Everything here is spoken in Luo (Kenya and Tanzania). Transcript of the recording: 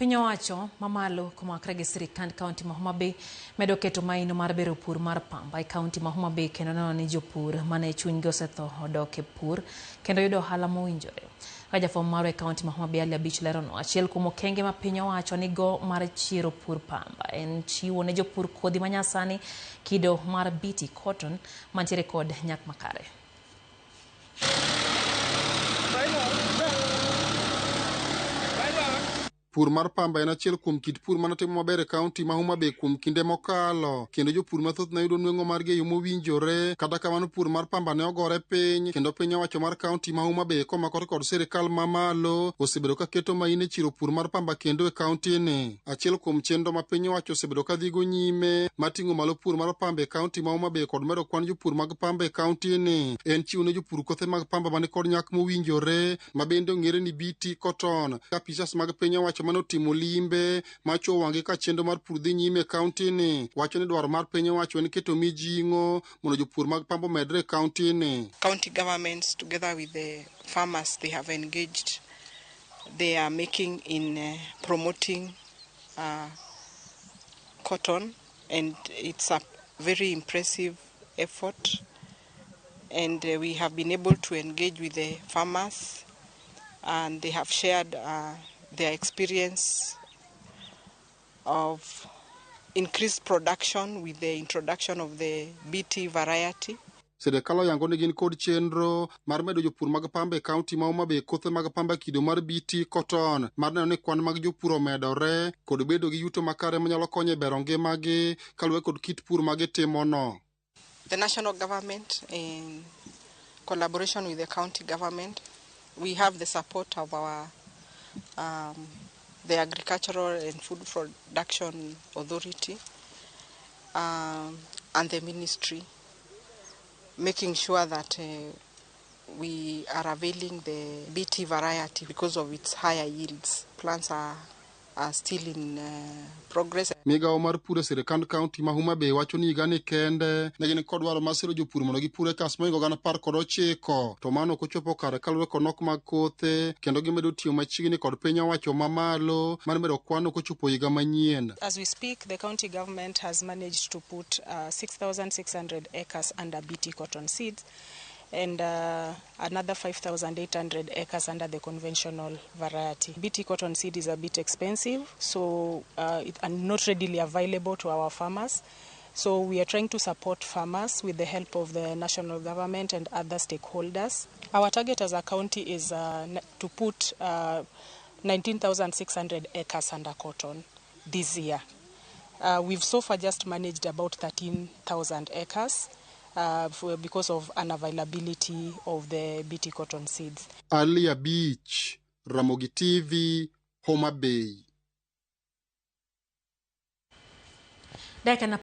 Piny owacho mamalo komakre gi sirikand kaunti ma Homa Bay medo keto maino mar bero pur mar pamba e kaunti ma Homa Bay kendo neno ni jopur mane chunygi osetho odok e pur kendo yudo ohala mowinjore. Ka jafwambo marwa e kaunti ma Homa Bay Ali Abich leronwa, achiel kuom okenge ma piny owacho nigo mar chiero pur pamba en chiwo ne jopur kodhi manyasani kido mar BT cotton mantiere kod nyak makare. Pur mar pamba en achiel kuom kit pur manotimo maber e kaunti ma Homa Bay kuom kinde mokalo, kendo jopur mathoth ne yudo nweng'o margi e yo mowinjore. Kata kamano, pur mar pamba ne ogore piny, kendo piny owacho mar kaunti ma Homa Bay komakore kod sirikal mamalo osebedo ka keto maino e chiro pur mar pamba kendo e kaunti ni. Achiel kuom chenro ma piny owacho osebedo ka dhigo nyime mar ting'o malo pur mar pamba e kaunti ma Homa Bay kod medo kwan jopur mag pamba e kaunti ni en chiwo ne jopur kothe mag pamba mani kod nyak mowinjore ma bende ong'ere ni BT cotton. Apisas mag piny owacho mane otimo limbe ma chwo wang'gi ka chenro mar pur dhi nyime e kaunti ni wacho ni dwaro mar piny owacho en keto mijing'o mondo jopur mag pamba omedre e kaunti ni. County governments together with the farmers they have engaged, they are making in promoting cotton, and it's a very impressive effort, and we have been able to engage with the farmers, and they have shared their experience of increased production with the introduction of the BT variety. Sirikal oyango ni gin kod chenro mar medo jopur mag pamba e kaunti ma Homa Bay kothe mag pamba kido mar BT cotton mar neno ni kwan mag jopur omedore kod bedo gi yuto makare manyalo konyo e bero ngimagi kaluwore kod kit pur ma gitimono. The national government, in collaboration with the county government, we have the support of the Agricultural and Food Production Authority and the ministry, making sure that we are availing the BT variety because of its higher yields. Plants are still in progress. Migawo mar pur e sirikand kaunti ma Homa Bay wacho ni higa ni kende ne gin kod dwaro mar siro jopur mondo gipur ekas mohingo 19,000, to mano ok ochopo kare kaluwore kod nok mag kothe, kendo gimedo tiyo machiegni kod piny owacho mamalo mar medo kwano kochopo higa manyien. As we speak, the county government has managed to put 6,600 acres under BT cotton seeds and another 5,800 acres under the conventional variety. BT cotton seed is a bit expensive, so and not readily available to our farmers. So we are trying to support farmers with the help of the national government and other stakeholders. Our target as a county is to put 19,600 acres under cotton this year. We've so far just managed about 13,000 acres because of unavailability of the BT cotton seeds. Alia Beach, Ramogi TV, Homa Bay.